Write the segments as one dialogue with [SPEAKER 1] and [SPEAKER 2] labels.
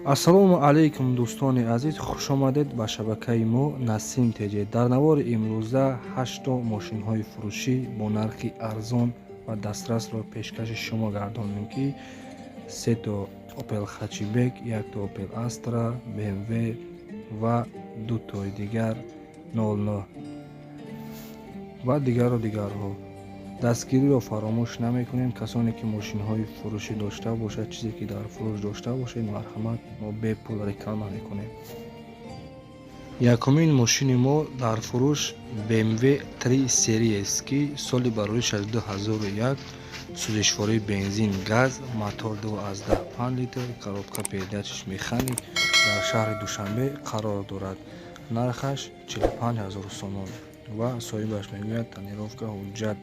[SPEAKER 1] Ассалому алайкум, дӯстони азиз, хушомадед ба шабакаи мо Насим ТЖ. Дар навори имрӯза ҳашто мошинҳои фурӯшӣ бо нархи арзон ва дастрасро пешкаши шумо гардонем, ки сето Opel Hatchback, якто Opel Astra, BMW ва дутои дигар 09 ва дигару дигарҳо. Дастгириро фаромӯш намекунем. Касоне ки мошинҳои фурӯшӣ дошта бошад, чизе ки дар фурӯш дошта бошед, марҳамат, мо бепул реклама мекунем. Якумин мошини мо дар фурӯш BMW 3 Series, ки соли бароришаш 2001, сӯзишвории бензин газ, мотор 2,5 литр, коробка передачиш механик, дар шаҳри Душанбе қарор дорад. Нархаш 45 ҳазор сомон ва соҳибаш мегӯяд, тонировка, ҳуҷҷат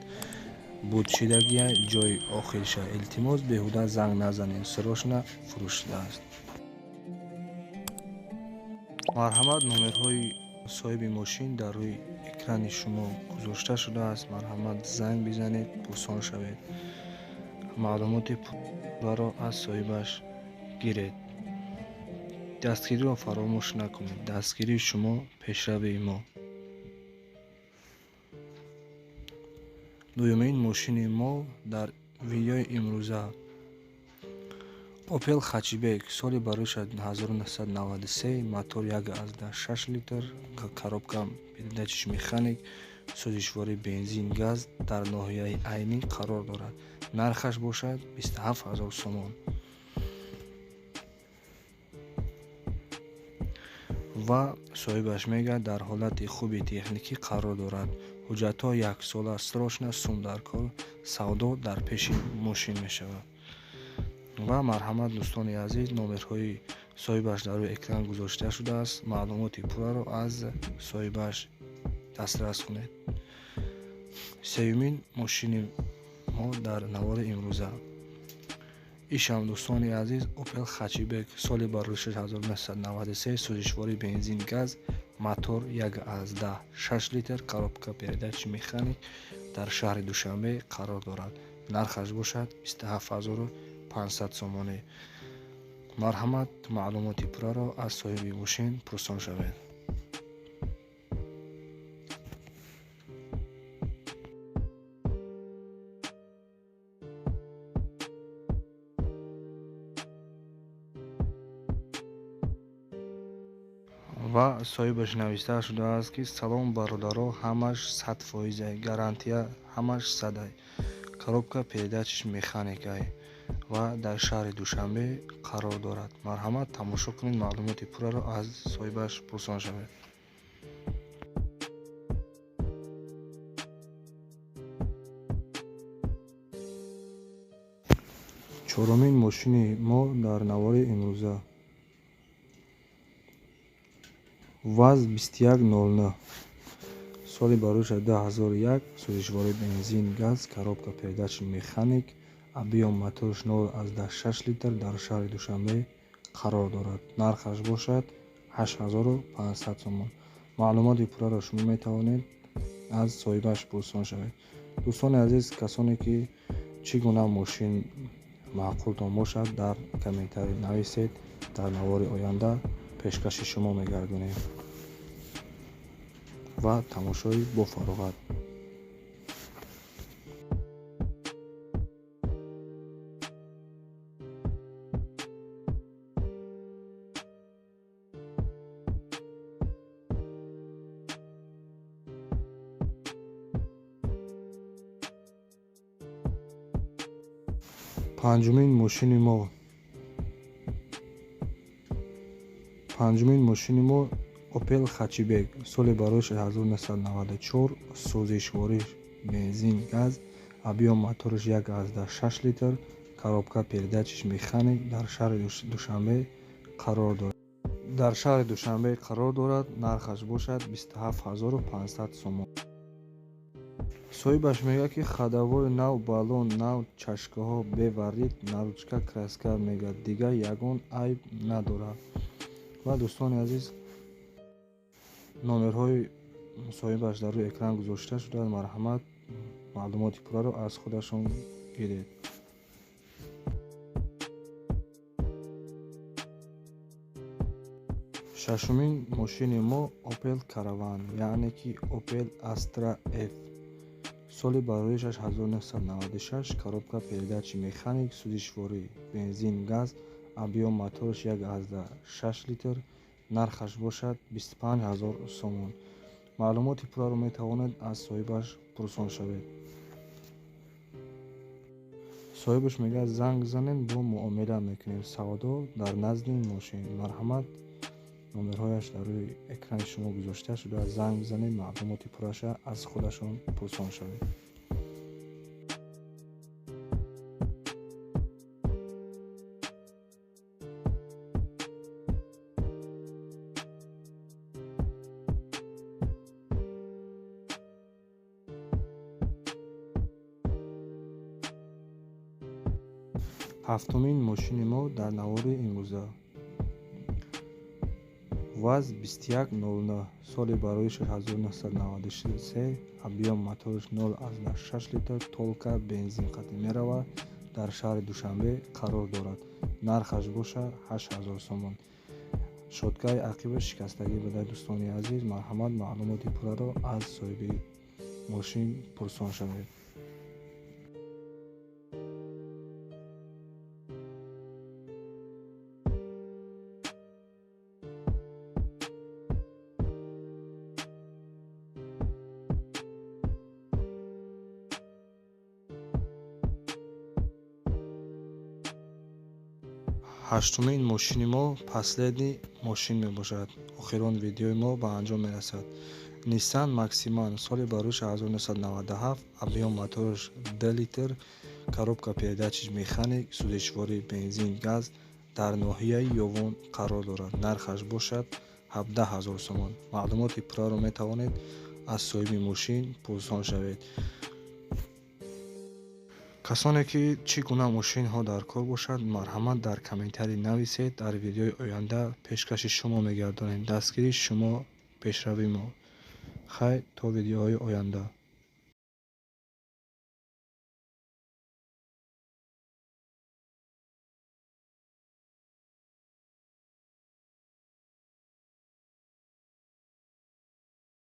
[SPEAKER 1] буд шидагия, ҷои охирша. Илтимос, беҳуда занг назанед, срочно фурӯш шудааст. Марҳамат, номерҳои соҳиби мошин дар рӯи экрани шумо гузошта шудааст. Марҳамат, занг бизанед, пурсон шавед, маълумоти пурраро аз соҳибаш гиред. Дастгириро фаромӯш накунед. Дастгирии шумо пешравии мо. Дуюмин мошини мо дар видеои имрӯза Opel Hatchback, соли бароиша 1993, мотор 1,6 литр, коробка передачиш механик, сӯзишвории бензин газ, дар ноҳияи Айнӣ қарор дорад. Нархаш бошад 27 ҳазор сомон ва соҳибаш мегӯяд, дар ҳолати хуби техникӣ қарор дорад. Ҳуҷҷатҳо яксола, срочно сум дар кор, савдо дар пеши мошин мешавад. Ва марҳамат, дӯстони азиз, номерҳои соҳибаш дар рӯи экран гузошта шудааст. Маълумоти пурраро аз соҳибаш дастрас кунед. Сеюмин мошини мо дар навори имрӯза ишам, дӯстони азиз, Opel Hatchback, соли бароришаш 1993, сӯзишвории бензин газ, мотор 1,6 литр, коробка передачи механик, дар шаҳри Душанбе қарор дорад. Нархаш бошад 27 500 сомонӣ. Марҳамат, маълумоти пурраро аз соҳиби мошин пурсон шавед. Ва соҳибаш нависта шудааст, ки салом, бародаро, ҳамаш 100%-ай, гарантия ҳамаш садай, коробка передачиш механикай ва дар шаҳри Душанбе қарор дорад. Марҳамат, тамошо кунед, маълумоти пурраро аз соҳибаш пурсон шавед. Чорумин мошини мо дар навори имрӯза ВАЗ 2109, соли бароиша 2001, сӯзишвории бензин газ, коробка передачи механик, объём моторш 0,6 литр, дар шаҳри Душанбе қарор дорад. Нархаш бошад 8500 сомон. Маълумоти пурраро шумо метавонед аз соҳибаш пурсон шавед. Дӯстони азиз, касоне ки чӣ гуна мошин маъқултон бошад, дар комментарий нависед, дар навори оянда пешкаши шумо мегардонем. Ва тамошои бофароғат. Панҷумин мошини мо. Панҷумин мошини мо Opel Hatchback, соли бароиш 1994, сӯзишвориш бензин газ, объём моториш 1,6 литр, коробка передачиш механик, дар шаҳри Душанбе қарор дорад. Дар шаҳри Душанбе қарор дорад. Нархаш бошад 27 500 сомон. Соҳибаш мегӯяд, ки ходовой нав, баллон нав, чашкаҳо беварид, наручка, краска, мегӯяд, дигар ягон айб надорад. Ва дӯстони азиз, номерҳои соҳибаш дар рӯи экран гузошта шудааст. Марҳамат, маълумоти пурраро аз худашон гиред. Шашумин мошини мо Opel Caravan, яъне ки Opel Astra F. Соли бароишаш 1996, коробка передачи механик, сӯзишворӣ бензин, газ, объём мотораш 1,6 литр, нархаш бошад 25 000 сомон. Маълумоти пурраро метавонед аз соҳибаш пурсон шавед. Соҳибаш мегӯяд: занг занед, бо муомила мекунем, савдо дар назди мошин. Марҳамат, номерҳояш дар рӯи экрани шумо гузошта шудааст. Занг бизанед, маълумоти пурраша аз худашон пурсон шавед. Ҳафтумин мошини мо дар навори имрӯза ВАЗ 2109, соли бароишаш 1993, объём мотораш 0,6 литр, толка бензин қатъи меравад, дар шаҳри Душанбе қарор дорад. Нархаш бошад 8000 сомон. Шоткаи ақиба шикастагӣ буда. Дӯстони азиз, марҳамат, маълумоти пурраро аз соҳиби мошин пурсон шавед. Ҳаштумин мошини мо последний мошин мебошад. Охирон видеои мо ба анҷом мерасад. Nissan Maxima, соли бароиш 1997, объём мотораш 2 литр, коробка передачи механик, сӯзишворӣ бензин, газ, дар ноҳияи Ёвон қарор дорад. Нархаш бошад 17 000 сомон. Маълумоти пурраро метавонед аз соҳиби мошин пурсон шавед. Касоне ки чӣ гуна мошинҳо дар кор бошад, марҳамат, дар комментарий нависед, дар видеои оянда пешкаши шумо мегардонем. Дастгирии шумо пешравии мо. Хайр, то видеоҳои оянда.